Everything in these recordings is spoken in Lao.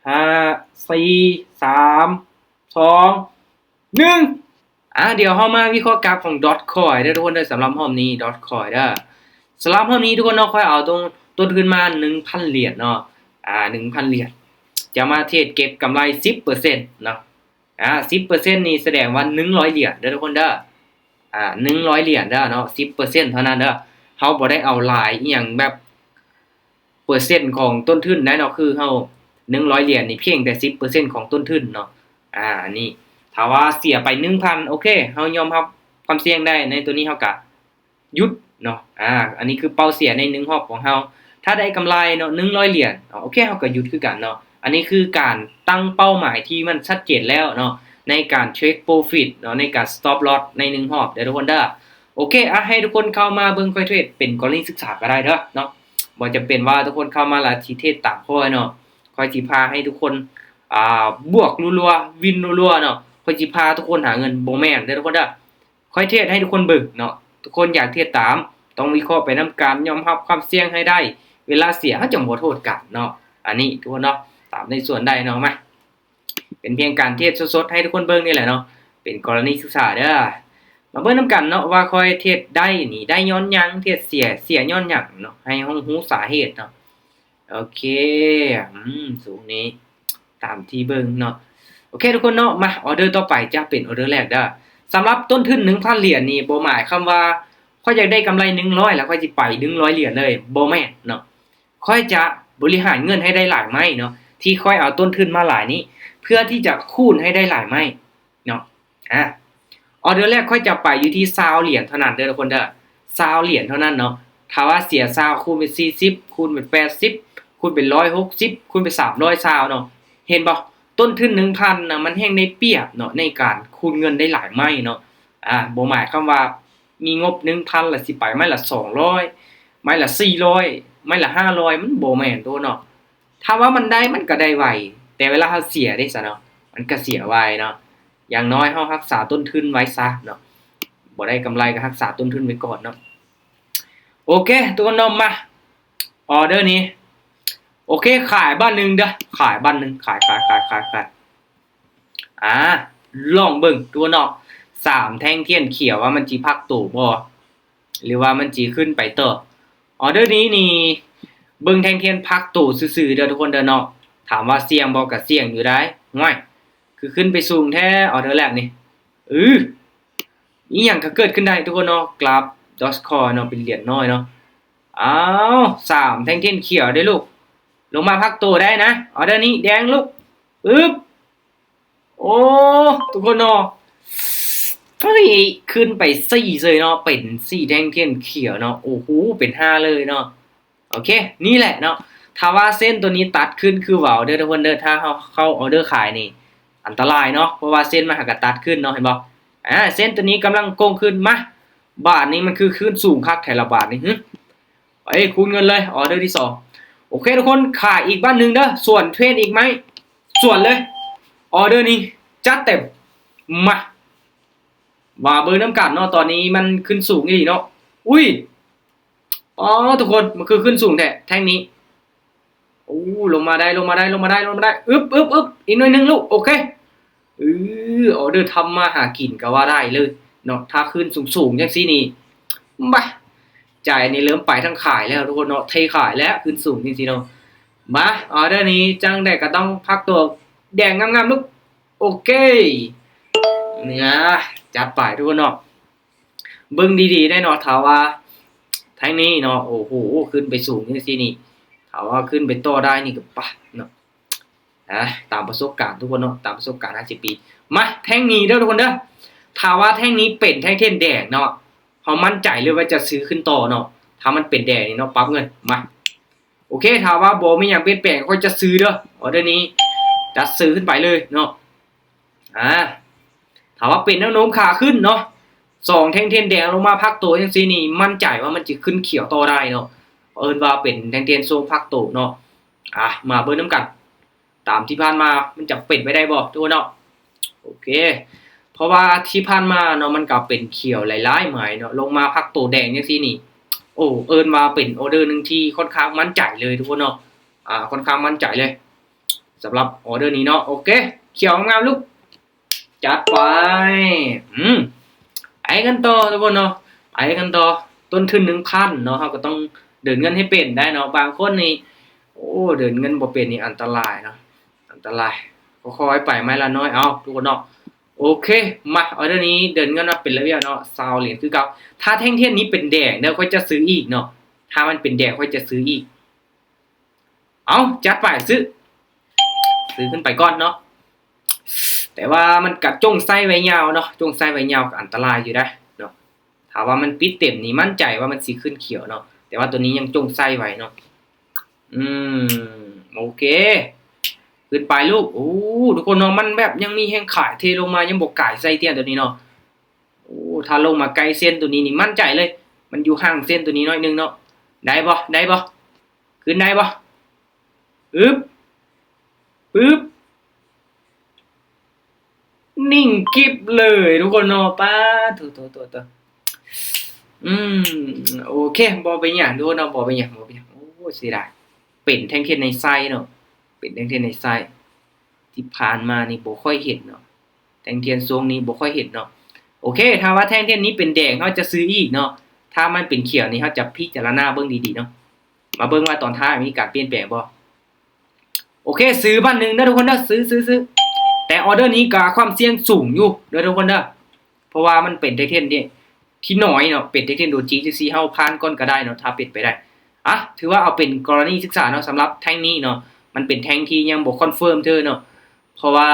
ຫ້າ ສີ່ ສາມ ສອງ ໜຶ່ງ ອາ ດຽວເຮົາມາວິເຄາະກຣາຟຂອງ Dogecoin ເດີທຸກຄົນເດີ. ສຳລັບຮອບນີ້ Dogecoin ເດີ ສຳລັບຮອບນີ້ທຸກຄົນເນາະ ຂ້ອຍເອົາຕົ້ນ ຕົ້ນທຶນມາ ໜຶ່ງພັນຫຼຽນເນາະ ອາ ໜຶ່ງພັນຫຼຽນ ຈະມາເທຣດເກັບກຳໄລ ສິບເປີເຊັນເນາະ. ອາ ສິບເປີເຊັນນີ້ສະແດງວ່າ ໜຶ່ງຮ້ອຍຫຼຽນເດີທຸກຄົນເດີ ອາ ໜຶ່ງຮ້ອຍຫຼຽນເດີເນາະ ສິບເປີເຊັນເທົ່ານັ້ນເດີ. ເຮົາບໍ່ໄດ້ເອົາຫຼາຍອີ່ຫຍັງແບບເປີເຊັນຂອງຕົ້ນທຶນໄດ້ເນາະ ຄືເຮົາ ໜຶ່ງຮ້ອຍຫຼຽນນີ້ພຽງແຕ່ ສິບເປີເຊັນຂອງຕົ້ນທຶນເນາະ. ອາ ອັນນີ້ຖ້າວ່າເສຍໄປ ໜຶ່ງພັນ ໂອເຄ ເຮົາຍອມຮັບຄວາມສ່ຽງໄດ້ ໃນໂຕນີ້ເຮົາກະ ຢຸດເນາະ. ອາ ອັນນີ້ຄືເປົ້າເສຍໃນໜຶ່ງຮອບຂອງເຮົາ. ຖ້າໄດ້ກຳໄລເນາະ ໜຶ່ງຮ້ອຍຫຼຽນ ໂອເຄ ເຮົາກໍຢຸດຄືກັນເນາະ. ອັນນີ້ຄືການຕັ້ງເປົ້າໝາຍທີ່ມັນຊັດເຈນແລ້ວເນາະ ໃນການ take profit ເນາະ ໃນການ stop loss ໃນໜຶ່ງຮອບເດີທຸກຄົນເດີ. ໂອເຄ ອາ ໃຫ້ທຸກຄົນເຂົ້າມາເບິ່ງຂ້ອຍເທຣດເປັນກໍລະນີສຶກສາກໍໄດ້ເດີເນາະ. ບໍ່ຈຳເປັນວ່າທຸກຄົນເຂົ້າມາແລ້ວຊິເທຣດຕາມຂ້ອຍເນາະ. ຂ້ອຍຊິພາໃຫ້ທຸກຄົນ ອາ ບວກລັວໆ ວິນລັວໆເນາະ. ຂ້ອຍຊິພາທຸກຄົນຫາເງິນ ບໍ່ແມ່ນເດີທຸກຄົນເດີ. ຂ້ອຍເທຣດໃຫ້ທຸກຄົນເບິ່ງເນາະ. ທຸກຄົນຢາກເທຣດຕາມ ຕ້ອງວິເຄາະໄປນຳກັນ ຍອມຮັບຄວາມສ່ຽງໃຫ້ໄດ້ ເວລາເສຍເຮົາຈັ່ງບໍ່ໂທດກັນເນາະ. ອັນນີ້ທຸກຄົນເນາະ ຕາມໃນສ່ວນໃດເນາະ ມາ ເປັນພຽງການເທຣດສົດໆໃຫ້ທຸກຄົນເບິ່ງນີ້ແຫຼະເນາະ ເປັນກໍລະນີສຶກສາເດີ. ມາເບິ່ງນຳກັນເນາະວ່າຂ້ອຍເທຣດໄດ້ນີ້ໄດ້ຍ້ອນຫຍັງ ເທຣດເສຍ ເສຍຍ້ອນຫຍັງເນາະ ໃຫ້ເຮົາຮູ້ສາເຫດເນາະ. ໂອເຄ ອືມ ສູງນີ້ ຕາມທີ່ເບິ່ງເນາະ. ໂອເຄທຸກຄົນເນາະ ມາ ອອເດີຕໍ່ໄປຈະເປັນອອເດີແລກເດີ. ສຳລັບຕົ້ນທຶນ ໜຶ່ງພັນຫຼຽນນີ້ ບໍ່ໝາຍຄວາມວ່າຂ້ອຍຢາກໄດ້ກຳໄລ ໜຶ່ງຮ້ອຍ ແລ້ວຂ້ອຍຊິໄປ ໜຶ່ງຮ້ອຍຫຼຽນເລີຍ ບໍ່ແມ່ນເນາະ. ຂ້ອຍຈະບໍລິຫານເງິນໃຫ້ໄດ້ຫຼາຍໄມ້ເນາະ ທີ່ຂ້ອຍເອົາຕົ້ນທຶນມາຫຼາຍນີ້ ເພື່ອທີ່ຈະຄູນໃຫ້ໄດ້ຫຼາຍໄມ້ເນາະ. ອາ ອອເດີແລກຂ້ອຍຈະໄປຢູ່ທີ່ ຊາວຫຼຽນເທົ່ານັ້ນເດີທຸກຄົນເດີ ຊາວຫຼຽນເທົ່ານັ້ນເນາະ. ຖ້າວ່າເສຍ ຊາວ ຄູນເປັນ ສີ່ສິບ ຄູນເປັນ ແປດສິບ ຄູນເປັນ ຮ້ອຍຫົກສິບ ຄູນເປັນ ສາມຮ້ອຍຊາວເນາະ. ເຫັນບໍ່ ຕົ້ນທຶນ ໜຶ່ງພັນ ນະ ມັນແຮ່ງໄດ້ປຽບເນາະ ໃນການຄູນເງິນໄດ້ຫຼາຍໄມ້ເນາະ. ອາ ບໍ່ໝາຍຄວາມວ່າມີງົບ ໜຶ່ງພັນ ແລ້ວຊິໄປໄມ້ລະ ສອງຮ້ອຍ ໄມ້ລະ ສີ່ຮ້ອຍ ໄມ້ລະ ຫ້າຮ້ອຍ ມັນບໍ່ແມ່ນໂຕເນາະ. ຖ້າວ່າມັນໄດ້ ມັນກໍໄດ້ໄວ ແຕ່ເວລາເຮົາເສຍເດ້ຊະເນາະ ມັນກໍເສຍໄວເນາະ. ຢ່າງໜ້ອຍເຮົາຮັກສາຕົ້ນທຶນໄວ້ຊະເນາະ ບໍ່ໄດ້ກຳໄລກໍຮັກສາຕົ້ນທຶນໄວ້ກ່ອນເນາະ. ໂອເຄ ທຸກຄົນເນາະ ມາ ອອເດີນີ້ ໂອເຄ ຂາຍບາດໜຶ່ງເດີ ຂາຍບາດໜຶ່ງ ຂາຍ ຂາຍ ຂາຍ ຂາຍ ຂາຍ. ອາ ລອງເບິ່ງທຸກຄົນເນາະ ສາມແທ່ງທຽນຂຽວວ່າມັນຊິພັກໂຕບໍ່ ຫຼືວ່າມັນຊິຂຶ້ນໄປຕໍ່. ອອເດີນີ້ນີ້ ເບິ່ງແທ່ງທຽນພັກໂຕຊື່ໆເດີທຸກຄົນເດີເນາະ. ຖາມວ່າສ່ຽງບໍ່ ກໍສ່ຽງຢູ່ໄດ໋. ຫ້ວຍ ຄືຂຶ້ນໄປສູງແທ້ ອອເດີແລກນີ້. ອື ອີ່ຫຍັງກໍເກີດຂຶ້ນໄດ້ທຸກຄົນເນາະ. ກຣາຟ Dogecoin ເນາະ ເປັນຫຼຽນນ້ອຍເນາະ. ອ້າວ ສາມແທ່ງທຽນຂຽວເດ້ລູກ ລົງມາພັກໂຕໄດ້ນະ. ອອເດີນີ້ແດງລູກ ອຶບ ໂອ້ ທຸກຄົນເນາະ ເຮີ້ຍ ຂຶ້ນໄປສີ່ເລີຍເນາະ ເປັນສີ່ແທ່ງທຽນຂຽວເນາະ. ໂອ້ໂຫ ເປັນຫ້າເລີຍເນາະ. ໂອເຄ ນີ້ແຫຼະເນາະ ຖ້າວ່າເສັ້ນໂຕນີ້ຕັດຂຶ້ນຄືເວົ້າເດີທຸກຄົນເດີ ຖ້າເຮົາເຂົ້າອອເດີຂາຍນີ້ອັນຕະລາຍເນາະ ເພາະວ່າເສັ້ນມັນຫາກະຕັດຂຶ້ນເນາະ ເຫັນບໍ່. ອາ ເສັ້ນໂຕນີ້ກຳລັງໂກ່ງຂຶ້ນ ມາ ບາດນີ້ມັນຄືຂຶ້ນສູງຄັກແທ້ລະບາດນີ້ ຫຶ ໄປຄູນເງິນເລີຍ ອອເດີທີສອງ. ໂອເຄທຸກຄົນ ຂາຍອີກບາດໜຶ່ງເດີ ສ່ວນເທຣດອີກໄມ້ ສ່ວນເລີຍ ອອເດີນີ້ຈັດເຕັມ. ມາ ມາເບິ່ງນຳກັນເນາະ ຕອນນີ້ມັນຂຶ້ນສູງອີ່ຫຼີເນາະ. ອຸ້ຍ ອໍ ທຸກຄົນ ມັນຄືຂຶ້ນສູງແທ້ແທ່ງນີ້. ໂອ້ ລົງມາໄດ້ ລົງມາໄດ້ ລົງມາໄດ້ ລົງມາໄດ້ ອຶບ ອຶບ ອຶບ ອີກໜ້ອຍໜຶ່ງລູກ ໂອເຄ. ເອີ ອອເດີທຳມາຫາກິນກໍວ່າໄດ້ເລີຍເນາະ ຖ້າຂຶ້ນສູງໆຈັ່ງຊີ້ນີ້ ບາ ໃຈນີ້ເລີ່ມໄປທາງຂາຍແລ້ວທຸກຄົນເນາະ ເທຂາຍແລ້ວ ຂຶ້ນສູງຈັ່ງຊີ້ເນາະ. ມາ ອອເດີນີ້ຈັ່ງໃດກໍຕ້ອງພັກຕົວແດງງາມໆລູກ ໂອເຄ. ນີ້ ຈັດໄປທຸກຄົນເນາະ ເບິ່ງດີໆໄດ້ເນາະ ຖ້າວ່າແທ່ງນີ້ເນາະ ໂອ້ໂຫ ຂຶ້ນໄປສູງຈັ່ງຊີ້ນີ້ ຖ້າວ່າຂຶ້ນໄປຕໍ່ໄດ້ນີ້ກໍປະເນາະ. ອາ ຕາມປະສົບການທຸກຄົນເນາະ ຕາມປະສົບການຫ້າສິບປີ. ມາ ແທ່ງນີ້ເດີທຸກຄົນເດີ ຖ້າວ່າແທ່ງນີ້ເປັນແທ່ງທຽນແດງເນາະ ເຮົາໝັ້ນໃຈເລີຍວ່າຈະຊື້ຂຶ້ນຕໍ່ເນາະ. ຖ້າມັນເປັນແດງນີ້ເນາະ ປັບເງິນ ມາ. ໂອເຄ ຖ້າວ່າບໍ່ມີຫຍັງປ່ຽນແປງ ຂ້ອຍຈະຊື້ເດີ ອອເດີນີ້ ຈັດຊື້ຂຶ້ນໄປເລີຍເນາະ. ອາ ຖ້າວ່າເປັນແນວໂນ້ມຂາຂຶ້ນເນາະ ສອງແທ່ງທຽນແດງລົງມາພັກໂຕຈັ່ງຊີ້ນີ້ ໝັ້ນໃຈວ່າມັນຈະຂຶ້ນຂຽວຕໍ່ໄດ້ເນາະ ເອີ້ນວ່າເປັນແທ່ງທຽນໂຊນພັກໂຕເນາະ. ອາ ມາເບິ່ງນຳກັນ ຕາມທີ່ຜ່ານມາມັນຈະເປັນໄປໄດ້ບໍ່ທຸກຄົນເນາະ. ໂອເຄ ເພາະວ່າທີ່ຜ່ານມາເນາະ ມັນກໍເປັນຂຽວຫຼາຍໆໄມ້ເນາະ ລົງມາພັກໂຕແດງຈັ່ງຊີ້ນີ້ ໂອ້ ເອີ້ນວ່າເປັນອອເດີໜຶ່ງທີ່ຂ້ອນຂ້າງໝັ້ນໃຈເລີຍທຸກຄົນເນາະ. ອາ ຂ້ອນຂ້າງໝັ້ນໃຈເລີຍ ສຳລັບອອເດີນີ້ເນາະ. ໂອເຄ ຂຽວງາມໆ ລູກ ຈັດໄປ. ອືມ ໄປກັນຕໍ່ທຸກຄົນເນາະ ໄປກັນຕໍ່. ຕົ້ນທຶນໜຶ່ງພັນເນາະ ເຮົາກໍຕ້ອງເດີນເງິນໃຫ້ເປັນໄດ້ເນາະ. ບາງຄົນນີ້ ໂອ້ ເດີນເງິນບໍ່ເປັນນີ້ອັນຕະລາຍເນາະ ອັນຕະລາຍ. ຄ່ອຍໆ ໄປໄມ້ລະນ້ອຍເອົາທຸກຄົນເນາະ. ໂອເຄ ມາ ອອເດີນີ້ເດີນເງິນມາເປັນລະບຽບເນາະ ຊາວຫຼຽນຄືເກົ່າ. ຖ້າແທ່ງທຽນນີ້ເປັນແດງເດີ ຂ້ອຍຈະຊື້ອີກເນາະ ຖ້າມັນເປັນແດງຂ້ອຍຈະຊື້ອີກ. ເອົາ ຈັດໄປ ຊື້ ຊື້ຂຶ້ນໄປກ່ອນເນາະ. ແຕ່ວ່າມັນກະຈົ່ງໃສ່ໄວ້ຍາວເນາະ ຈົ່ງໃສ່ໄວ້ຍາວກະອັນຕະລາຍຢູ່ໄດ໋ເນາະ. ຖ້າວ່າມັນປິດເຕັມນີ້ໝັ້ນໃຈວ່າມັນຊິຂຶ້ນຂຽວເນາະ ແຕ່ວ່າໂຕນີ້ຍັງຈົ່ງໃສ່ໄວ້ເນາະ. ອືມ ໂອເຄ ຂຶ້ນໄປລູກ. ໂອ້ ທຸກຄົນເນາະ ມັນແບບຍັງມີແຮງຂາຍເທລົງມາ ຍັງບໍ່ກາຍໃສ່ເທື່ອໂຕນີ້ເນາະ. ໂອ້ ຖ້າລົງມາໃກ້ເສັ້ນໂຕນີ້ນີ້ໝັ້ນໃຈເລີຍ ມັນຢູ່ຫ່າງເສັ້ນໂຕນີ້ໜ້ອຍໜຶ່ງເນາະ. ໄດ້ບໍ່ ໄດ້ບໍ່ ຂຶ້ນໄດ້ບໍ່? ອຶບ ປຶບ ນິ່ງກິບເລີຍທຸກຄົນເນາະ. ປາດໂທ້ໆໆໆ ອືມ ໂອເຄ ບໍ່ເປັນຫຍັງທຸກຄົນເນາະ ບໍ່ເປັນຫຍັງ ບໍ່ເປັນຫຍັງ. ໂອ້ ເສຍດາຍ ເປັນແທ່ງທຽນໃນໄຊເນາະ ເປັນແທ່ງທຽນໃນໄຊ. ທີ່ຜ່ານມານີ້ບໍ່ຄ່ອຍເຫັນເນາະ ແທ່ງທຽນຊ່ວງນີ້ບໍ່ຄ່ອຍເຫັນເນາະ. ໂອເຄ ຖ້າວ່າແທ່ງທຽນນີ້ເປັນແດງ ເຮົາຈະຊື້ອີກເນາະ ຖ້າມັນເປັນຂຽວນີ້ ເຮົາຈະພິຈາລະນາເບິ່ງດີໆເນາະ. ມາເບິ່ງວ່າຕອນທ້າຍມີການປ່ຽນແປງບໍ່. ໂອເຄ ຊື້ບາດໜຶ່ງເດີທຸກຄົນເດີ ຊື້ ຊື້ ຊື້. ແຕ່ອອເດີນີ້ກະຄວາມສ່ຽງສູງຢູ່ເດີທຸກຄົນເດີ ເພາະວ່າມັນເປັນແທ່ງທຽນທີ່ ທີ່ໜ້ອຍເນາະ ເປັນແທ່ງທຽນໂດຈິຈັ່ງຊີ້ ເຮົາຜ່ານກ່ອນກະໄດ້ເນາະ ຖ້າເປັນໄປໄດ້. ອະ ຖືວ່າເອົາເປັນກໍລະນີສຶກສາເນາະ ສຳລັບແທ່ງນີ້ເນາະ ມັນເປັນແທ່ງທີ່ຍັງບໍ່ຄອນເຟີມເທື່ອເນາະ. ເພາະວ່າ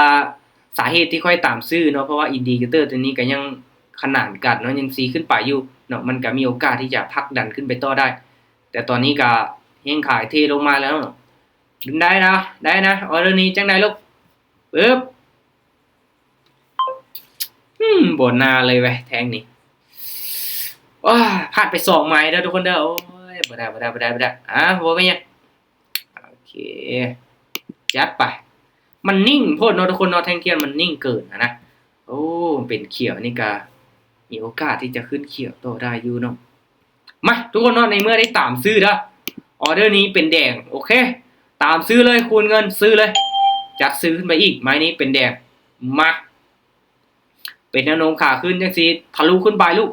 ສາເຫດທີ່ຂ້ອຍຕາມຊື້ເນາະ ເພາະວ່າອິນດິເຄເຕີໂຕນີ້ກະຍັງຂະໜານກັນເນາະ ຍັງຊີ້ຂຶ້ນໄປຢູ່ເນາະ ມັນກະມີໂອກາດທີ່ຈະຜັກດັນຂຶ້ນໄປຕໍ່ໄດ້. ແຕ່ຕອນນີ້ກະແຮງຂາຍເທລົງມາແລ້ວເນາະ. ໄດ້ນະ ໄດ້ນະ ອອເດີນີ້ຈັ່ງໃດລູກ? ປຶບ ອືມ ບໍ່ໜ້າເລີຍເວີຍແທ່ງນີ້. ໂອ້ຍ ພາດໄປສອງໄມ້ເດີທຸກຄົນເດີ. ໂອ້ຍ ບໍ່ໄດ້ ບໍ່ໄດ້ ບໍ່ໄດ້ ບໍ່ໄດ້. ອາ ບໍ່ເປັນຫຍັງ ໂອເຄ ຈັດໄປ. ມັນນິ່ງໂພດເນາະທຸກຄົນເນາະ ແທ່ງທຽນມັນນິ່ງເກີນຫັ້ນນະ. ໂອ້ ເປັນຂຽວນີ້ກະມີໂອກາດທີ່ຈະຂຶ້ນຂຽວຕໍ່ໄດ້ຢູ່ເນາະ. ມາ ທຸກຄົນເນາະ ໃນເມື່ອໄດ້ຕາມຊື້ເດີ ອອເດີນີ້ເປັນແດງ ໂອເຄ ຕາມຊື້ເລີຍ ຄູນເງິນຊື້ເລີຍ ຈັດຊື້ຂຶ້ນໄປອີກ. ໄມ້ນີ້ເປັນແດງ ມາ ເປັນແນວໂນ້ມຂາຂຶ້ນຈັ່ງຊີ້ ທະລຸຂຶ້ນໄປລູກ.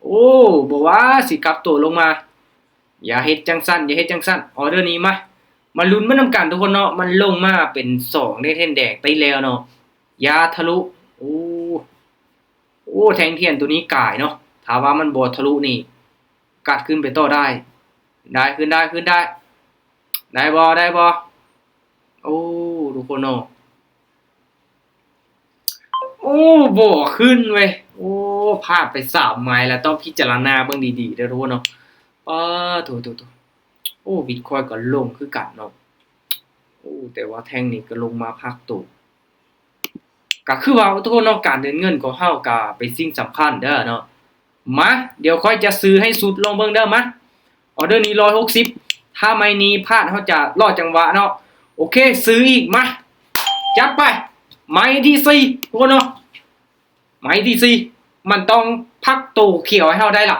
ໂອ້ ບໍ່ວ່າຊິກັບໂຕລົງມາ ຢ່າເຮັດຈັ່ງຊັ້ນ ຢ່າເຮັດຈັ່ງຊັ້ນ. ອອເດີນີ້ມາ ມາລຸ້ນໄປນຳກັນທຸກຄົນເນາະ ມັນລົງມາເປັນສອງແທ່ງແດງໄປແລ້ວເນາະ ຢ່າທະລຸ. ໂອ້ ໂອ້ ແທ່ງທຽນໂຕນີ້ກາຍເນາະ ຖ້າວ່າມັນບໍ່ທະລຸນີ້ ກັດຂຶ້ນໄປຕໍ່ໄດ້ ໄດ້ ຂຶ້ນໄດ້ ຂຶ້ນໄດ້ ໄດ້ບໍ່ ໄດ້ບໍ່? ໂອ້ ທຸກຄົນເນາະ ໂອ້ ບໍ່ຂຶ້ນເວີຍ. ໂອ້ ພາດໄປສາມໄມ້ແລ້ວ ຕ້ອງພິຈາລະນາເບິ່ງດີໆເດີທຸກຄົນເນາະ. ປາໂທ້ໆໆ ໂອ້ ບິດຄອຍກໍລົງຄືກັນເນາະ. ໂອ້ ແຕ່ວ່າແທ່ງນີ້ກໍລົງມາພັກໂຕ ກະຄືວ່າທຸກຄົນເນາະ ການເດີນເງິນຂອງເຮົາກະເປັນສິ່ງສຳຄັນເດີເນາະ. ມາ ດຽວຂ້ອຍຈະຊື້ໃຫ້ສຸດ ລອງເບິ່ງເດີ. ມາ ອອເດີນີ້ຮ້ອຍຫົກສິບ ຖ້າໄມ້ນີ້ພາດ ເຮົາຈະລໍຈັງຫວະເນາະ. ໂອເຄ ຊື້ອີກ ມາ ຈັດໄປ. ໄມ້ທີສີ່ ທຸກຄົນເນາະ ໄມ້ທີສີ່ ມັນຕ້ອງພັກໂຕຂຽວໃຫ້ເຮົາໄດ້ລະ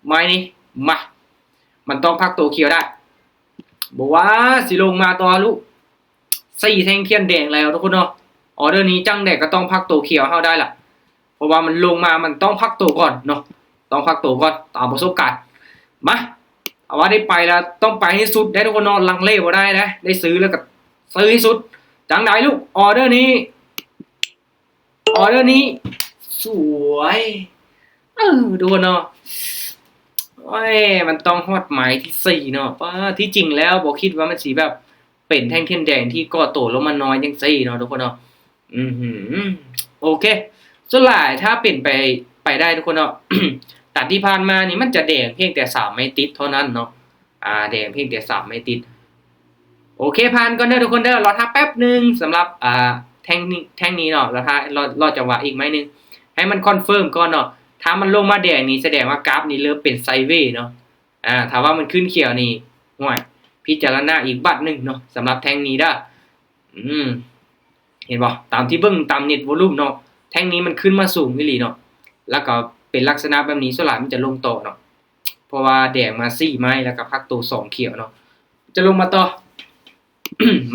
ໄມ້ນີ້. ມາ ມັນຕ້ອງພັກໂຕຂຽວໄດ້ ບໍ່ວ່າຊິລົງມາຕໍ່ ທະລຸສີ່ແທ່ງທຽນແດງແລ້ວທຸກຄົນເນາະ. ອອເດີນີ້ຈັ່ງໃດກໍຕ້ອງພັກໂຕຂຽວໃຫ້ເຮົາໄດ້ລະ ເພາະວ່າມັນລົງມາ ມັນຕ້ອງພັກໂຕກ່ອນເນາະ ຕ້ອງພັກໂຕກ່ອນ ຕາມປະສົບການ. ມາ ເອົາວ່າໄດ້ໄປແລ້ວ ຕ້ອງໄປໃຫ້ສຸດໄດ໋ທຸກຄົນເນາະ ລັງເລບໍ່ໄດ້ນະ ໄດ້ຊື້ແລ້ວກໍຊື້ໃຫ້ສຸດ. ຈັ່ງໃດລູກ ອອເດີນີ້ ອອເດີນີ້ ສວຍ ເອີ ທຸກຄົນເນາະ. ໂອ້ຍ ມັນຕ້ອງຮອດໄມ້ທີສີ່ເນາະ. ປາ ທີ່ຈິງແລ້ວບໍ່ຄິດວ່າມັນຊິແບບເປັນແທ່ງທຽນແດງທີ່ກໍ່ໂຕລົງມາໜ້ອຍຈັ່ງຊີ້ເນາະທຸກຄົນເນາະ. ອື ໂອເຄ ສ່ວນຫຼາຍຖ້າເປັນໄປ ໄປໄດ້ທຸກຄົນເນາະ ຕາມທີ່ຜ່ານມານີ້ມັນຈະແດງພຽງແຕ່ສາມໄມ້ຕິດເທົ່ານັ້ນເນາະ. ອາ ແດງພຽງແຕ່ສາມໄມ້ຕິດ. ໂອເຄ ຜ່ານກ່ອນເດີທຸກຄົນເດີ ລໍຖ້າແປັບໜຶ່ງ ສຳລັບ ອາ ແທ່ງນີ້ ແທ່ງນີ້ເນາະ ລໍຖ້າ ລໍ ລໍຈັງຫວະອີກໄມ້ໜຶ່ງ ໃຫ້ມັນຄອນເຟີມກ່ອນເນາະ. ຖ້າມັນລົງມາແດງນີ້ ສະແດງວ່າກາບນີ້ເລີ່ມເປັນໄຊເວເນາະ. ອາ ຖ້າວ່າມັນຂຶ້ນຂຽວນີ້ ຫ້ວຍ ພິຈາລະນາອີກບາດໜຶ່ງເນາະ ສຳລັບແທ່ງນີ້ເດີ. ອືມ ເຫັນບໍ່ ຕາມທີ່ເບິ່ງຕາມເນັດວອລຸມເນາະ ແທ່ງນີ້ມັນຂຶ້ນມາສູງອີ່ຫຼີເນາະ ແລ້ວກໍເປັນລັກສະນະແບບນີ້ ສ່ວນຫຼາຍມັນຈະລົງຕໍ່ເນາະ ເພາະວ່າແດງມາສີ່ໄມ້ ແລ້ວກໍພັກໂຕສອງຂຽວເນາະ ຈະລົງມາຕໍ່.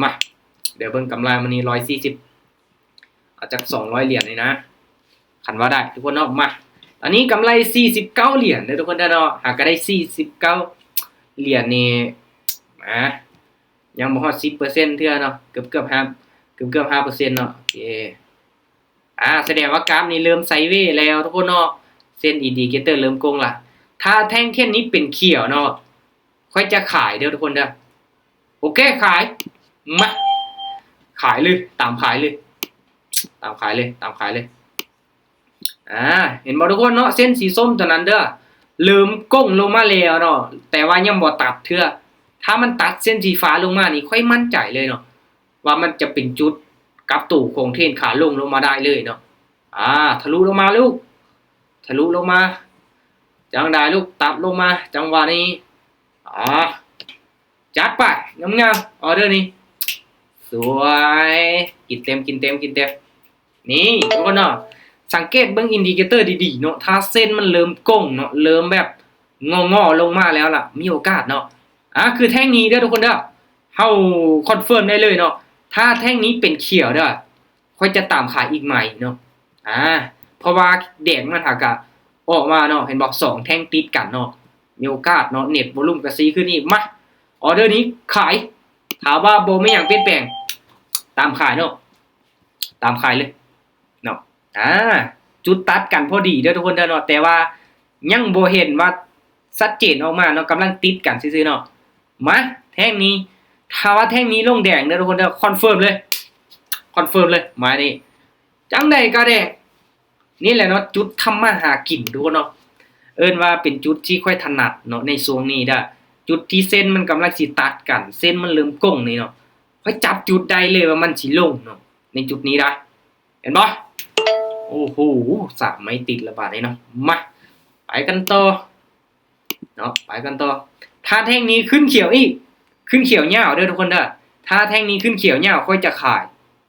ມາ ດຽວເບິ່ງກຳໄລມື້ນີ້ ຮ້ອຍສີ່ສິບ ເອົາຈັກສອງຮ້ອຍຫຼຽນນີ້ນະ ຄັນວ່າໄດ້ທຸກຄົນເນາະ. ມາ ຕອນນີ້ກຳໄລສີ່ສິບເກົ້າຫຼຽນເດີທຸກຄົນເດີເນາະ ຫາກະໄດ້ສີ່ສິບເກົ້າຫຼຽນນີ້ ມາ ຍັງບໍ່ຮອດສິບເປີເຊັນເທື່ອເນາະ ເກືອບໆ ຫ້າ ເກືອບໆ ຫ້າເປີເຊັນເນາະ. ໂອເຄ ອາ ສະແດງວ່າກາຟນີ້ເລີ່ມໄຊເວແລ້ວທຸກຄົນເນາະ ເສັ້ນອິນດິເຄເຕີເລີ່ມໂກ່ງລະ. ຖ້າແທ່ງທຽນນີ້ເປັນຂຽວເນາະ ຂ້ອຍຈະຂາຍເດີທຸກຄົນເດີ. ໂອເຄ ຂາຍ ມາ ຂາຍເລີຍ ຕາມຂາຍເລີຍ ຕາມຂາຍເລີຍ ຕາມຂາຍເລີຍ. ອາ ເຫັນບໍ່ທຸກຄົນເນາະ ເສັ້ນສີສົ້ມຕົວນັ້ນເດີ ເລີ່ມໂກ່ງລົງມາແລ້ວເນາະ ແຕ່ວ່າຍັງບໍ່ຕັດເທື່ອ. ຖ້າມັນຕັດເສັ້ນສີຟ້າລົງມານີ້ ຂ້ອຍໝັ້ນໃຈເລີຍເນາະ ວ່າມັນຈະເປັນຈຸດກັບໂຕຂອງເທຣນຂາລົງລົງມາໄດ້ເລີຍເນາະ. ອາ ທະລຸລົງມາລູກ ທະລຸລົງມາ ຈັ່ງໃດລູກ ຕັດລົງມາ ຈັງຫວະນີ້ ອາ ຈັດໄປ ງາມໆ ອໍເດີນີ້ ສວຍ ກິນເຕັມ ກິນເຕັມ ກິນເຕັມ. ນີ້ທຸກຄົນເນາະ ສັງເກດເບິ່ງອິນດິເຄເຕີດີໆເນາະ ຖ້າເສັ້ນມັນເລີ່ມໂກ່ງເນາະ ເລີ່ມແບບງໍໆລົງມາແລ້ວລະ ມີໂອກາດເນາະ. ອາ ຄືແທ່ງນີ້ເດີທຸກຄົນເດີ ເຮົາຄອນເຟີມໄດ້ເລີຍເນາະ ຖ້າແທ່ງນີ້ເປັນຂຽວເດີ ຂ້ອຍຈະຕາມຂາຍອີກໃໝ່ເນາະ. ອາ ເພາະວ່າແດງມັນຫາກະອອກມາເນາະ ເຫັນບໍ່ ສອງແທ່ງຕິດກັນເນາະ ມີໂອກາດເນາະ ເນັດວອລຸມກະຊີຂຶ້ນອີກ. ມາ ອໍເດີນີ້ຂາຍ ຖ້າວ່າບໍ່ມີຫຍັງປ່ຽນແປງ ຕາມຂາຍເນາະ ຕາມຂາຍເລີຍເນາະ. ອາ ຈຸດຕັດກັນພໍດີເດີທຸກຄົນເດີເນາະ ແຕ່ວ່າຍັງບໍ່ເຫັນວ່າຊັດເຈນອອກມາເນາະ ກຳລັງຕິດກັນຊື່ໆເນາະ. ມາ ແທ່ງນີ້ ຖ້າວ່າແທ່ງນີ້ລົງແດງເດີທຸກຄົນເດີ ຄອນເຟີມເລີຍ ຄອນເຟີມເລີຍ ມານີ້ ຈັ່ງໃດກະແດງ ນີ້ແຫຼະເນາະ ຈຸດທຳມາຫາກິນທຸກຄົນເນາະ ເອີ້ນວ່າເປັນຈຸດທີ່ຂ້ອຍຖະໜັດເນາະ ໃນຊ່ວງນີ້ເດີ ຈຸດທີ່ເສັ້ນມັນກຳລັງຊິຕັດກັນ ເສັ້ນມັນເລີ່ມໂກ່ງນີ້ເນາະ ຂ້ອຍຈັບຈຸດໄດ້ເລີຍວ່າມັນຊິລົງເນາະ ໃນຈຸດນີ້ນະ ເຫັນບໍ່? ໂອ້ໂຫ ສາມໄມ້ຕິດລະບາດນີ້ເນາະ. ມາ ໄປກັນຕໍ່ເນາະ ໄປກັນຕໍ່. ຖ້າແທ່ງນີ້ຂຶ້ນຂຽວອີກ ຂຶ້ນຂຽວຍາວເດີທຸກຄົນເດີ ຖ້າແທ່ງນີ້ຂຶ້ນຂຽວຍາວ ຂ້ອຍຈະຂາຍ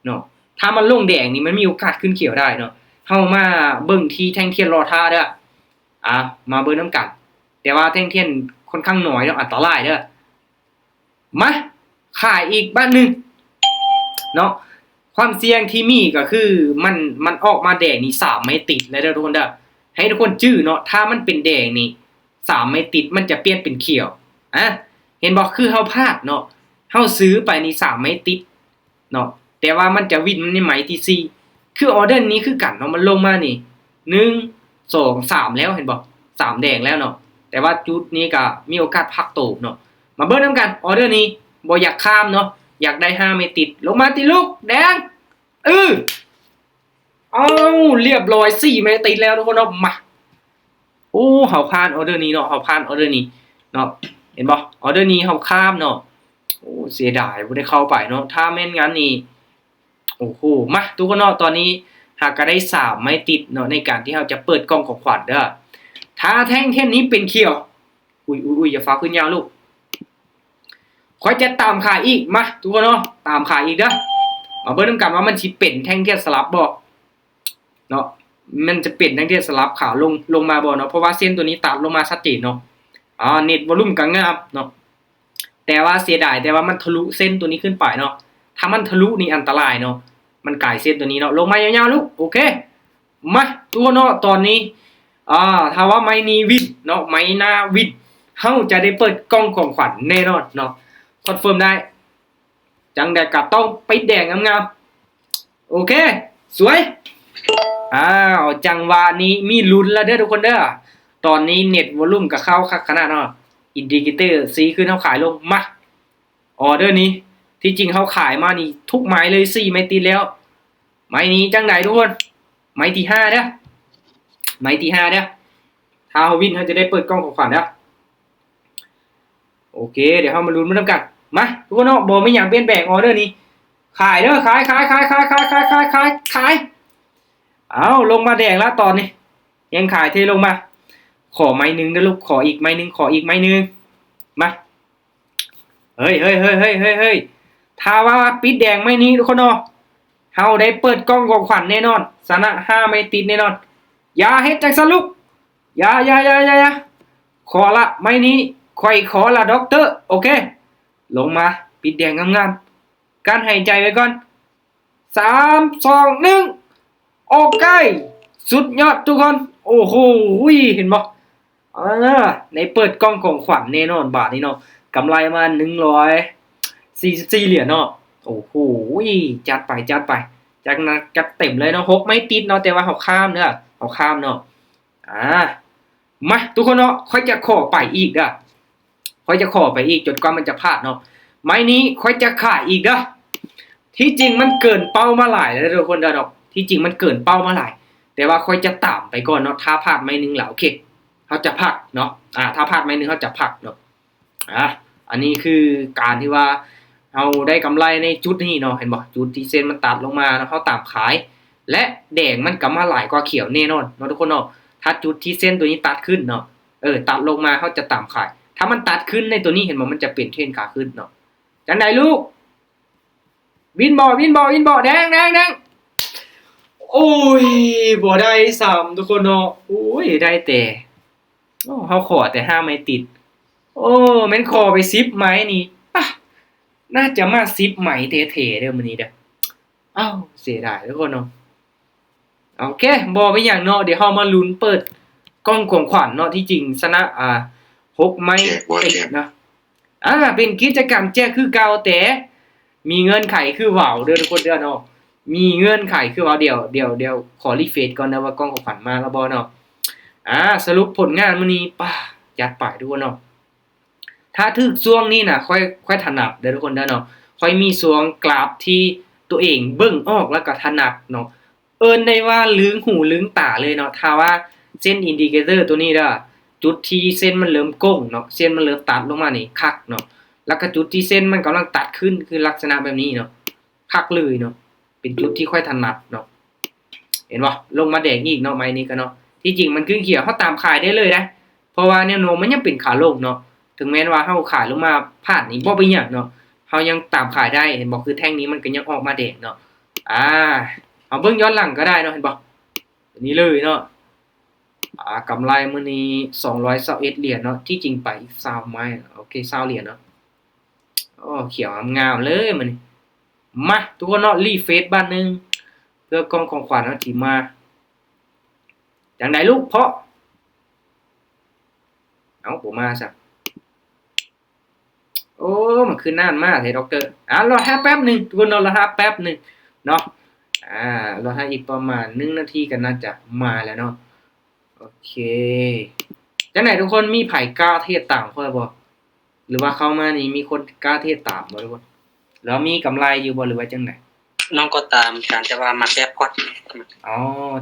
ເນາະ. ຖ້າມັນລົງແດງນີ້ ມັນມີໂອກາດຂຶ້ນຂຽວໄດ້ເນາະ. ເຮົາມາເບິ່ງທີ່ແທ່ງທຽນລໍຖ້າເດີ ອາ ມາເບິ່ງນຳກັນ ແຕ່ວ່າແທ່ງທຽນຂ້ອນຂ້າງໜ້ອຍເນາະ ອັນຕະລາຍເດີ. ມາ ຂາຍອີກບາດໜຶ່ງເນາະ. ຄວາມສ່ຽງທີ່ມີກະຄື ມັນ ມັນອອກມາແດງນີ້ສາມໄມ້ຕິດແລ້ວເດີທຸກຄົນເດີ ໃຫ້ທຸກຄົນຈື່ເນາະ ຖ້າມັນເປັນແດງນີ້ສາມໄມ້ຕິດ ມັນຈະປ່ຽນເປັນຂຽວ. ອາ ເຫັນບໍ່ ຄືເຮົາພາດເນາະ ເຮົາຊື້ໄປນີ້ສາມໄມ້ຕິດເນາະ ແຕ່ວ່າມັນຈະວິນໃນໄມ້ທີສີ່ ຄືອໍເດີນີ້ຄືກັນເນາະ ມັນລົງມານີ້ ໜຶ່ງ ສອງ ສາມ ແລ້ວ ເຫັນບໍ່ ສາມແດງແລ້ວເນາະ. ແຕ່ວ່າຈຸດນີ້ກະມີໂອກາດພັກໂຕເນາະ. ມາເບິ່ງນຳກັນ ອໍເດີນີ້ບໍ່ຢາກຂ້າມເນາະ ຢາກໄດ້ຫ້າໄມ້ຕິດ ລົງມາຕິລູກແດງ ເອີ ເອົາ ລຽບຮ້ອຍ ສີ່ໄມ້ຕິດແລ້ວທຸກຄົນເນາະ. ມາ ໂອ້ ເຮົາຜ່ານອໍເດີນີ້ເນາະ ເຮົາຜ່ານອໍເດີນີ້ເນາະ ເຫັນບໍ່ ອໍເດີນີ້ເຮົາຂ້າມເນາະ. ໂອ້ ເສຍດາຍບໍ່ໄດ້ເຂົ້າໄປເນາະ ຖ້າແມ່ນງານນີ້ ໂອ້ໂຫ ມາ ທຸກຄົນເນາະ ຕອນນີ້ຫາກະໄດ້ສາມໄມ້ຕິດເນາະ ໃນການທີ່ເຮົາຈະເປີດກ່ອງຂອງຂວັນເດີ. ຖ້າແທ່ງທຽນນີ້ເປັນຂຽວ ອຸ້ຍໆໆ ຢ່າຟ້າວຂຶ້ນຍາວລູກ ຂ້ອຍຈະຕາມຂາຍອີກ. ມາ ທຸກຄົນເນາະ ຕາມຂາຍອີກເດີ. ມາເບິ່ງນຳກັນວ່າມັນຊິເປັນແທ່ງທຽນສະຫຼັບບໍ່ເນາະ ມັນຈະເປັນແທ່ງທຽນສະຫຼັບຂາລົງ ລົງມາບໍ່ເນາະ ເພາະວ່າເສັ້ນໂຕນີ້ຕັດລົງມາຊັດເຈນເນາະ. ອາ ເນັດວອລຸມກະງາມເນາະ ແຕ່ວ່າເສຍດາຍ ແຕ່ວ່າມັນທະລຸເສັ້ນໂຕນີ້ຂຶ້ນໄປເນາະ. ຖ້າມັນທະລຸນີ້ອັນຕະລາຍເນາະ ມັນກາຍເສັ້ນໂຕນີ້ເນາະ. ລົງມາຍາວໆລູກ ໂອເຄ. ມາ ທຸກຄົນເນາະ ຕອນນີ້ ອາ ຖ້າວ່າໄມ້ນີ້ວິນເນາະ ໄມ້ໜ້າວິນ ເຮົາຈະໄດ້ເປີດກ່ອງຂອງຂວັນແນ່ນອນເນາະ ຄອນເຟີມໄດ້. ຈັ່ງໃດກະຕ້ອງປິດແດງງາມໆ. ໂອເຄ ສວຍ. ອ້າວ ຈັງຫວະນີ້ມີລຸ້ນລະເດີທຸກຄົນເດີ. ຕອນນີ້ເນັດວອລຸມກະເຂົ້າຄັກຂະໜາດເນາະ ອິນດິເຄເຕີຊີ້ຂຶ້ນ ເຮົາຂາຍລົງ. ມາ ອໍເດີນີ້ ທີ່ຈິງເຮົາຂາຍມານີ້ທຸກໄມ້ເລີຍ ສີ່ໄມ້ຕິດແລ້ວ. ໄມ້ນີ້ຈັ່ງໃດທຸກຄົນ ໄມ້ທີຫ້າເດີ ໄມ້ທີຫ້າເດີ. ຖ້າເຮົາວິນ ເຮົາຈະໄດ້ເປີດກ່ອງຂອງຂວັນເດີ. ໂອເຄ ດຽວເຮົາມາລຸ້ນໄປນຳກັນ. ມາ ທຸກຄົນເນາະ ບໍ່ມີຫຍັງປ່ຽນແປງ ອໍເດີນີ້ ຂາຍເດີ ຂາຍ ຂາຍ ຂາຍ. ເອົາ ລົງມາແດງລະຕອນນີ້ ແຮງຂາຍເທລົງມາ. ຂໍໄມ້ໜຶ່ງເດີລູກ ຂໍອີກໄມ້ໜຶ່ງ ຂໍອີກໄມ້ໜຶ່ງ. ມາ ເຮີ້ຍ ເຮີ້ຍ ເຮີ້ຍ ເຮີ້ຍ ເຮີ້ຍ ເຮີ້ຍ. ຖ້າວ່າປິດແດງໄມ້ນີ້ທຸກຄົນເນາະ ເຮົາໄດ້ເປີດກ່ອງຂອງຂວັນແນ່ນອນ ຊະນະຫ້າໄມ້ຕິດແນ່ນອນ. ຢ່າເຮັດຈັ່ງຊັ້ນລູກ ຢ່າ ຢ່າ ຢ່າ ຢ່າ ຢ່າ. ຂໍລະໄມ້ນີ້ ຂ້ອຍຂໍລະດັອກເຕີ. ໂອເຄ ລົງມາ ປິດແດງງາມໆ. ກັ້ນຫາຍໃຈໄວ້ກ່ອນ ສາມ ສອງ ໜຶ່ງ ອອກໄກ ສຸດຍອດທຸກຄົນ ໂອ້ໂຫ ເຫັນບໍ່ ອ່າ ໄດ້ເປີດກ່ອງຂອງຂວັນແນ່ນອນບາດນີ້ເນາະ ກຳໄລມາໜຶ່ງຮ້ອຍສີ່ສິບສີ່ຫຼຽນເນາະ ໂອ້ໂຫ ຈັດໄປ ຈັດໄປ ຈັດໜັກຈັດເຕັມເລີຍເນາະ ຫົກໄມ້ຕິດເນາະ ແຕ່ວ່າເຮົາຂ້າມເດີ ເຮົາຂ້າມເນາະ ອ່າ ມາ ທຸກຄົນເນາະ ຂ້ອຍຈະຂໍໄປອີກເດີ ຂ້ອຍຈະຂໍໄປອີກຈົນກວ່າມັນຈະພາດເນາະ ໄມ້ນີ້ຂ້ອຍຈະຂາຍອີກເດີ ທີ່ຈິງມັນເກີນເປົ້າມາຫຼາຍແລ້ວເດີທຸກຄົນເດີເນາະ ທີ່ຈິງມັນເກີນເປົ້າມາຫຼາຍ ແຕ່ວ່າຂ້ອຍຈະຕາມໄປກ່ອນເນາະ ຖ້າພາດໄມ້ໜຶ່ງແລ້ວ ໂອເຄ ເຮົາຈະພັກເນາະ ອ່າ ຖ້າພາດໄມ້ໜຶ່ງເຮົາຈະພັກເນາະ ອ່າ ອັນນີ້ຄືການທີ່ວ່າເຮົາໄດ້ກຳໄລໃນຈຸດນີ້ເນາະ ເຫັນບໍ່ ຈຸດທີ່ເສັ້ນມັນຕັດລົງມາເນາະ ເຮົາຕາມຂາຍ ແລະ ແດງມັນກໍມາຫຼາຍກວ່າຂຽວແນ່ນອນເນາະທຸກຄົນເນາະ ຖ້າຈຸດທີ່ເສັ້ນຕົວນີ້ຕັດຂຶ້ນເນາະ ເອີ ຕັດລົງມາເຮົາຈະຕາມຂາຍ ຖ້າມັນຕັດຂຶ້ນໃນຕົວນີ້ ເຫັນບໍ່ ມັນຈະເປັນເທຣນຂາຂຶ້ນເນາະ ຈັ່ງໃດລູກ ວິນບໍ່ ວິນບໍ່ ວິນບໍ່ ແດງ ແດງ ແດງ ໂອ້ຍ ບໍ່ໄດ້ຊ້ຳທຸກຄົນເນາະ ໂອ້ຍ ໄດ້ແຕ່ ໂອ້ ເຮົາຂໍແຕ່ຫ້າໄມ້ຕິດ ໂອ້ ແມ່ນຂໍໄປສິບໄມ້ນີ້ ອາ ໜ້າຈະມາສິບໄມ້ແທ້ໆເດີມື້ນີ້ເດີ ອ້າວ ເສຍດາຍທຸກຄົນເນາະ ໂອເຄ ບໍ່ເປັນຫຍັງເນາະ ດຽວເຮົາມາລຸ້ນເປີດກ່ອງຂອງຂວັນເນາະ ທີ່ຈິງຊະນະ ອ່າ ຫົກໄມ້ຕິດເນາະ ອ່າ ເປັນກິດຈະກຳແຈກຄືເກົ່າ ແຕ່ມີເງື່ອນໄຂຄືເວົ້າເດີທຸກຄົນເດີເນາະ ມີເງື່ອນໄຂຄືເວົ້າ ດຽວ ດຽວ ດຽວຂໍຣີເຟຣຊກ່ອນເດີວ່າກ່ອງຂອງຂວັນມາແລ້ວບໍ່ເນາະ ອ່າ ສະຫຼຸບຜົນງານມື້ນີ້ ປາ ຈັດໄປທຸກຄົນເນາະ ຖ້າຖືກຊ່ວງນີ້ນະ ຂ້ອຍ ຂ້ອຍຖະໜັດເດີທຸກຄົນເດີເນາະ ຂ້ອຍມີຊ່ວງກຣາຟທີ່ຕົວເອງເບິ່ງອອກ ແລ້ວກໍຖະໜັດເນາະ ເອີ້ນໄດ້ວ່າລຶງຫູລຶງຕາເລີຍເນາະ ຖ້າວ່າເສັ້ນອິນດິເຄເຕີຕົວນີ້ເດີ ຈຸດທີ່ເສັ້ນມັນເລີ່ມໂກ່ງເນາະ ເສັ້ນມັນເລີ່ມຕັດລົງມານີ້ຄັກເນາະ ແລ້ວກໍຈຸດທີ່ເສັ້ນມັນກຳລັງຕັດຂຶ້ນ ຄືລັກສະນະແບບນີ້ເນາະ ຄັກເລີຍເນາະ ເປັນຈຸດທີ່ຂ້ອຍຖະໜັດເນາະ ເຫັນບໍ່ ລົງມາແດງອີກເນາະ ໄມ້ນີ້ກໍເນາະ ທີ່ຈິງມັນຂຶ້ນຂຽວ ເຮົາຕາມຂາຍໄດ້ເລີຍນະ ເພາະວ່າແນວໂນ້ມມັນຍັງເປັນຂາລົງເນາະ ເຖິງແມ່ນວ່າເຮົາຂາຍລົງມາພາດນີ້ບໍ່ເປັນຫຍັງເນາະ ເຮົາຍັງຕາມຂາຍໄດ້ ເຫັນບໍ່ ຄືແທ່ງນີ້ມັນກໍຍັງອອກມາແດງເນາະ ອ່າ ເຮົາເບິ່ງຍ້ອນຫຼັງກໍໄດ້ເນາະ ເຫັນບໍ່ ນີ້ເລີຍເນາະ ອ່າ ກຳໄລມື້ນີ້ສອງຮ້ອຍຊາວເອັດຫຼຽນເນາະ ທີ່ຈິງໄປອີກຊາວໄມ້ ໂອເຄ ຊາວຫຼຽນເນາະ ໂອ້ ຂຽວງາມໆເລີຍມື້ນີ້ ມາ ທຸກຄົນເນາະ ຣີເຟຣຊບາດໜຶ່ງ ເພື່ອກ່ອງຂອງຂວັນເຮົາຊິມາ ຈັ່ງໃດລູກເພາະ ເອົ້າ ບໍ່ມາຊະ ໂອ້ ມັນຄືນານມາແທ້ ດັອກເຕີ ອ່າ ລໍຖ້າແປັບໜຶ່ງ ທຸກຄົນເນາະ ລໍຖ້າແປັບໜຶ່ງເນາະ ອ່າ ລໍຖ້າອີກປະມານໜຶ່ງນາທີກໍໜ້າຈະມາແລ້ວເນາະ ໂອເຄ ຈັ່ງໃດທຸກຄົນ ມີໃຜກ້າເທຣດຕາມຂ້ອຍບໍ່ ຫຼືວ່າເຂົ້າມານີ້ມີຄົນກ້າເທຣດຕາມບໍ່ທຸກຄົນ ຫຼືວ່າມີກຳໄລຢູ່ບໍ່ ຫຼືວ່າຈັ່ງໃດ ນ້ອງກໍຕາມ ຕາມແຕ່ວ່າມັກແກ້ພອດ ອໍ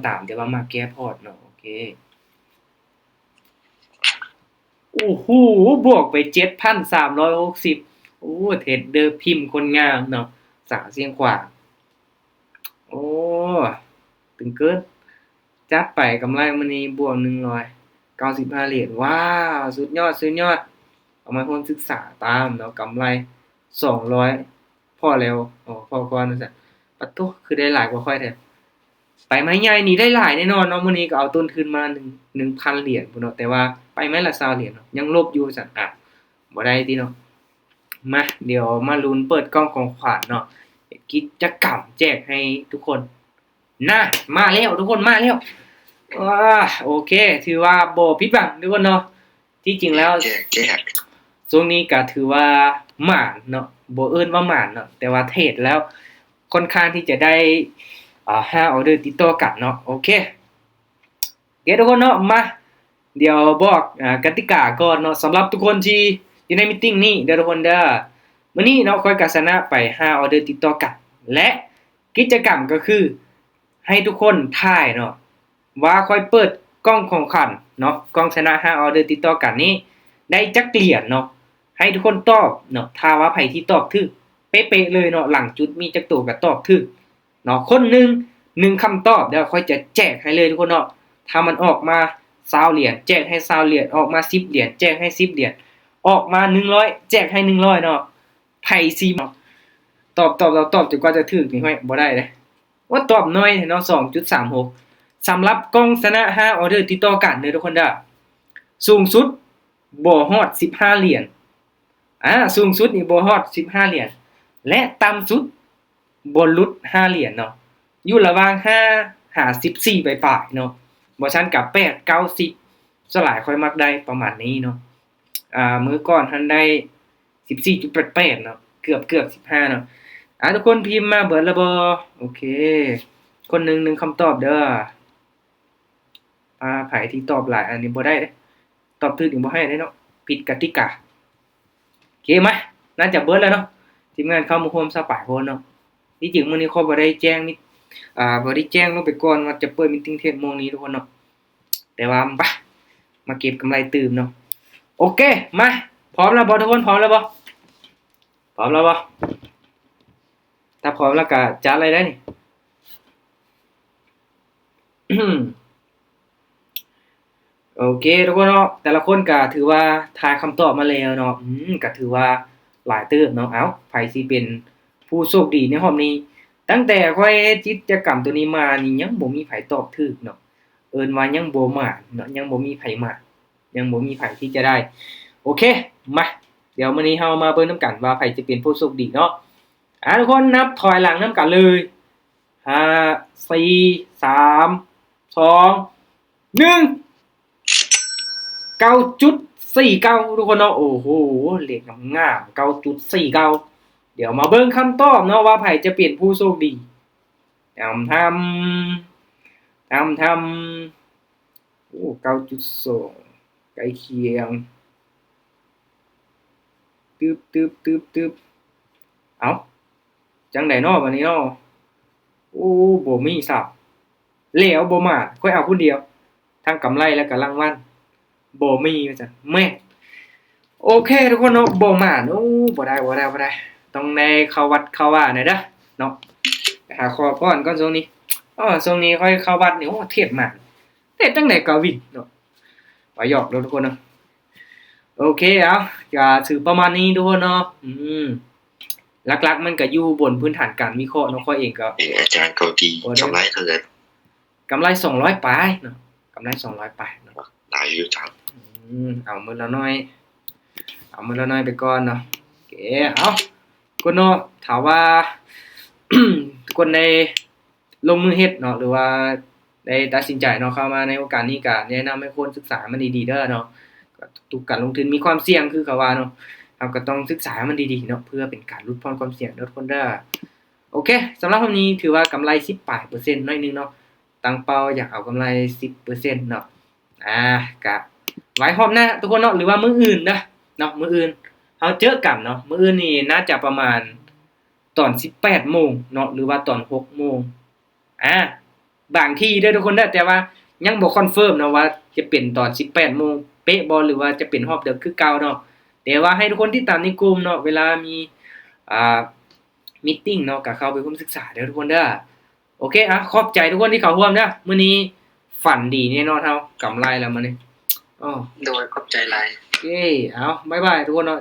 ຕາມແຕ່ວ່າມັກແກ້ພອດເນາະ ໂອເຄ ໂອ້ໂຫ ບວກໄປເຈັດພັນສາມຮ້ອຍຫົກສິບ ໂອ້ ເທຣດເດີພິມຄົນງາມເນາະ ສາວຊຽງຂວາງ ໂອ້ ຕຶງເກີນ ຈັດໄປ ກຳໄລມື້ນີ້ບວກໜຶ່ງຮ້ອຍເກົ້າສິບຫ້າຫຼຽນ ວ້າວ ສຸດຍອດ ສຸດຍອດ ເອົາມາຮ່ວມສຶກສາຕາມເນາະ ກຳໄລສອງຮ້ອຍ ພໍແລ້ວ ພໍກ່ອນວ່າຊັ້ນ ປະໂທ້ ຄືໄດ້ຫຼາຍກວ່າຂ້ອຍແທ້ ໄປໄມ້ໃຫຍ່ນີ້ໄດ້ຫຼາຍແນ່ນອນເນາະ ມື້ນີ້ກໍເອົາຕົ້ນທຶນມາໜຶ່ງ ໜຶ່ງພັນຫຼຽນພຸ້ນເນາະ ແຕ່ວ່າໄປໄມ້ລະຊາວຫຼຽນເນາະ ຍັງລົບຢູ່ວ່າຊັ້ນ ອາ ບໍ່ໄດ້ຕິເນາະ ມາ ດຽວມາລຸ້ນເປີດກ່ອງຂອງຂວັນເນາະ ເຮັດກິດຈະກຳແຈກໃຫ້ທຸກຄົນ ນະ ມາແລ້ວ ທຸກຄົນ ມາແລ້ວ ອາ ໂອເຄ ຖືວ່າບໍ່ຜິດຫວັງທຸກຄົນເນາະ ທີ່ຈິງແລ້ວ ແຈກ ແຈກ ຊ່ວງນີ້ກໍຖືວ່າໝານເນາະ ບໍ່ເອີ້ນວ່າໝານເນາະ ແຕ່ວ່າເທຣດແລ້ວຄ່ອນຂ້າງທີ່ຈະໄດ້ ອາ ຫ້າອອເດີຕິດຕໍ່ກັນເນາະ ໂອເຄ ໂອເຄ ທຸກຄົນເນາະ ມາ ດຽວບອກ ອາ ກະຕິກາກ່ອນເນາະ ສຳລັບທຸກຄົນທີ່ຢູ່ໃນມີດຕິ້ງນີ້ເດີທຸກຄົນເດີ ມື້ນີ້ເນາະ ຂ້ອຍກໍຊະນະໄປຫ້າອອເດີຕິດຕໍ່ກັນ ແລະ ກິດຈະກຳກໍຄື ໃຫ້ທຸກຄົນທາຍເນາະ ວ່າຂ້ອຍເປີດກ່ອງຂອງຂວັນເນາະ ກ່ອງຊະນະຫ້າອອເດີຕິດຕໍ່ກັນນີ້ ໄດ້ຈັກຫຼຽນເນາະ ໃຫ້ທຸກຄົນຕອບເນາະ ຖ້າວ່າໃຜທີ່ຕອບຖືກເປະໆເລີຍເນາະ ຫຼັງຈຸດມີຈັກໂຕກໍຕອບຖືກ ເນາະ ຄົນໜຶ່ງ ໜຶ່ງຄຳຕອບ ແລ້ວຂ້ອຍຈະແຈກໃຫ້ເລີຍທຸກຄົນເນາະ ຖ້າມັນອອກມາຊາວຫຼຽນ ແຈກໃຫ້ຊາວຫຼຽນ ອອກມາສິບຫຼຽນ ແຈກໃຫ້ສິບຫຼຽນ ອອກມາໜຶ່ງຮ້ອຍ ແຈກໃຫ້ໜຶ່ງຮ້ອຍເນາະ ໃຜຊິຕອບ ຕອບ ຕອບ ຕອບຈົນກວ່າຈະຖືກນີ້ ຫ້ວຍ ບໍ່ໄດ້ເດ້ ໂອ້ ຕອບໜ້ອຍແທ້ເນາະ ສອງຈຸດສາມຫົກ ສຳລັບກ່ອງຊະນະຫ້າອອເດີຕິດຕໍ່ກັນເດີທຸກຄົນເດີ ສູງສຸດບໍ່ຮອດສິບຫ້າຫຼຽນ ອາ ສູງສຸດນີ້ບໍ່ຮອດສິບຫ້າຫຼຽນ ແລະ ຕ່ຳສຸດບໍ່ຫຼຸດຫ້າຫຼຽນເນາະ ຢູ່ລະຫວ່າງຫ້າຫາສິບສີ່ປາຍໆເນາະ ບໍ່ຊັ້ນກະແປດ ເກົ້າ ສິບ ສ່ວນຫຼາຍຂ້ອຍມັກໄດ້ປະມານນີ້ເນາະ ອາ ມື້ກ່ອນຫັ້ນໄດ້ສິບສີ່ຈຸດແປດແປດເນາະ ເກືອບ ເກືອບສິບຫ້າເນາະ ອາ ທຸກຄົນພິມມາເບິດແລ້ວບໍ່? ໂອເຄ ຄົນໜຶ່ງໜຶ່ງຄຳຕອບເດີ. ອາ ໃຜທີ່ຕອບຫຼາຍອັນນີ້ບໍ່ໄດ້ເດ້ ຕອບຖືກນີ້ບໍ່ໃຫ້ເດ້ເນາະ ຜິດກະຕິກາ. ໂອເຄ ມາ ໜ້າຈະເບິດແລ້ວເນາະ ທີມງານເຂົ້າມາຮ່ວມຊາວປາຍຄົນເນາະ. ທີ່ຈິງມື້ນີ້ຂ້ອຍບໍ່ໄດ້ແຈ້ງ ອາ ບໍ່ໄດ້ແຈ້ງລົງໄປກ່ອນວ່າຈະເປີດມີດຕິ້ງເທຣດໂມງນີ້ທຸກຄົນເນາະ ແຕ່ວ່າ ມາ ມາເກັບກຳໄລຕື່ມເນາະ. ໂອເຄ ມາ ພ້ອມແລ້ວບໍ່ທຸກຄົນ? ພ້ອມແລ້ວບໍ່? ພ້ອມແລ້ວບໍ່? ຖ້າພ້ອມແລ້ວກະຈັດເລີຍເດ້ນີ້. ໂອເຄທຸກຄົນເນາະ ແຕ່ລະຄົນກະຖືວ່າທາຍຄຳຕອບມາແລ້ວເນາະ ອືມ ກະຖືວ່າຫຼາຍເຕີບເນາະ. ເອົ້າ ໃຜຊິເປັນຜູ້ໂຊກດີໃນຮອບນີ້? ຕັ້ງແຕ່ຂ້ອຍເຮັດກິດຈະກຳໂຕນີ້ມານີ້ ຍັງບໍ່ມີໃຜຕອບຖືກເນາະ ເອີ້ນວ່າຍັງບໍ່ໝານເນາະ ຍັງບໍ່ມີໃຜໝານ ຍັງບໍ່ມີໃຜທີ່ຈະໄດ້. ໂອເຄ ມາ ດຽວມື້ນີ້ເຮົາມາເບິ່ງນຳກັນວ່າໃຜຈະເປັນຜູ້ໂຊກດີເນາະ. ອາ ທຸກຄົນນັບຖອຍຫຼັງນຳກັນເລີຍ ຫ້າ ສີ່ ສາມ ສອງ ໜຶ່ງ ເກົ້າຈຸດສີ່ເກົ້າ ທຸກຄົນເນາະ. ໂອ້ໂຫ ເລກງາມໆ ເກົ້າຈຸດສີ່ເກົ້າ. ດຽວມາເບິ່ງຄຳຕອບເນາະວ່າໃຜຈະເປັນຜູ້ໂຊກດີ. ທຳ ທຳ ທຳ ທຳ ໂອ້ ເກົ້າຈຸດສອງ ໃກ້ຄຽງ ຕຶບ ຕຶບ ຕຶບ ຕຶບ ເອົ້າ ຈັ່ງໃດເນາະບາດນີ້ເນາະ. ໂອ້ ບໍ່ມີຊ້ຳ ແລ້ວບໍ່ມາ ຂ້ອຍເອົາຄົນດຽວ ທັງກຳໄລແລະກະລາງວັນ ບໍ່ມີວ່າຊັ້ນ. ແມ່ນ ໂອເຄທຸກຄົນເນາະ ບໍ່ມາ ໂອ້ ບໍ່ໄດ້ ບໍ່ໄດ້ ບໍ່ໄດ້ ຕ້ອງໄດ້ເຂົ້າວັດເຂົ້າວາແດ່ເດີເນາະ. ໄປຫາຂໍພອນກ່ອນຊ່ວງນີ້ ເອີ ຊ່ວງນີ້ຂ້ອຍເຂົ້າວັດນີ້ ໂອ້ ເທດມາ ເຮັດຈັ່ງໃດກໍວິນເນາະ ວ່າຫຍອກເດີທຸກຄົນເນາະ. ໂອເຄ ເອົາ ກະຖືປະມານນີ້ທຸກຄົນເນາະ. ອືມ ຫຼັກໆມັນກະຢູ່ບົນພື້ນຖານການວິເຄາະເນາະ. ຂ້ອຍເອງກໍເປັນອາຈານເກົາຕີ ກຳໄລເທົ່າໃດ? ກຳໄລສອງຮ້ອຍປາຍເນາະ ກຳໄລສອງຮ້ອຍປາຍເນາະ ຫຼາຍຢູ່ຈັງ. ອືມ ເອົາມື້ລະໜ້ອຍ ເອົາມື້ລະໜ້ອຍໄປກ່ອນເນາະ. ໂອເຄ ເອົາ ຄົນເນາະ ຖ້າວ່າ ຄົນໃດ ລົງມືເຮັດເນາະ ຫຼືວ່າໄດ້ຕັດສິນໃຈເນາະ ເຂົ້າມາໃນໂອກາດນີ້ ກະແນະນຳໃຫ້ຄົນສຶກສາໃຫ້ມັນດີໆເດີເນາະ. ກະທຸກການລົງທຶນມີຄວາມສ່ຽງຄືເຂົາວ່າເນາະ ເຮົາກະຕ້ອງສຶກສາໃຫ້ມັນດີໆເນາະ ເພື່ອເປັນການຫຼຸດຜ່ອນຄວາມສ່ຽງເດີທຸກຄົນເດີ. ໂອເຄ ສຳລັບຮອບນີ້ຖືວ່າກຳໄລສິບປາຍເປີເຊັນໜ້ອຍໜຶ່ງເນາະ ຕັ້ງເປົ້າຢາກເອົາກຳໄລສິບເປີເຊັນເນາະ. ອາ ກະໄວ້ຮອບໜ້າທຸກຄົນເນາະ ຫຼືວ່າມື້ອື່ນເດີເນາະ ມື້ອື່ນເຮົາເຈີກັນເນາະ. ມື້ອື່ນນີ້ໜ້າຈະປະມານຕອນສິບແປດໂມງເນາະ ຫຼືວ່າຕອນຫົກໂມງ ອາ ບາງທີ່ເດີທຸກຄົນເດີ ແຕ່ວ່າຍັງບໍ່ຄອນເຟີມເນາະວ່າຈະເປັນຕອນສິບແປດໂມງເປະບໍ່ ຫຼືວ່າຈະເປັນຮອບເດິກຄືເກົ່າເນາະ. ແຕ່ວ່າໃຫ້ທຸກຄົນຕິດຕາມໃນກຸ່ມເນາະ ເວລາມີ ອາ ມີດຕິ້ງເນາະ ກະເຂົ້າໄປຮ່ວມສຶກສາເດີທຸກຄົນເດີ. ໂອເຄ ອາ ຂອບໃຈທຸກຄົນທີ່ເຂົ້າຮ່ວມເດີ. ມື້ນີ້ຝັນດີແນ່ນອນເຮົາ ກຳໄລແລ້ວມື້ນີ້. ໂດຍ ຂອບໃຈຫຼາຍ. ໂອເຄ ເອົາ ບາຍບາຍທຸກຄົນເນາະ.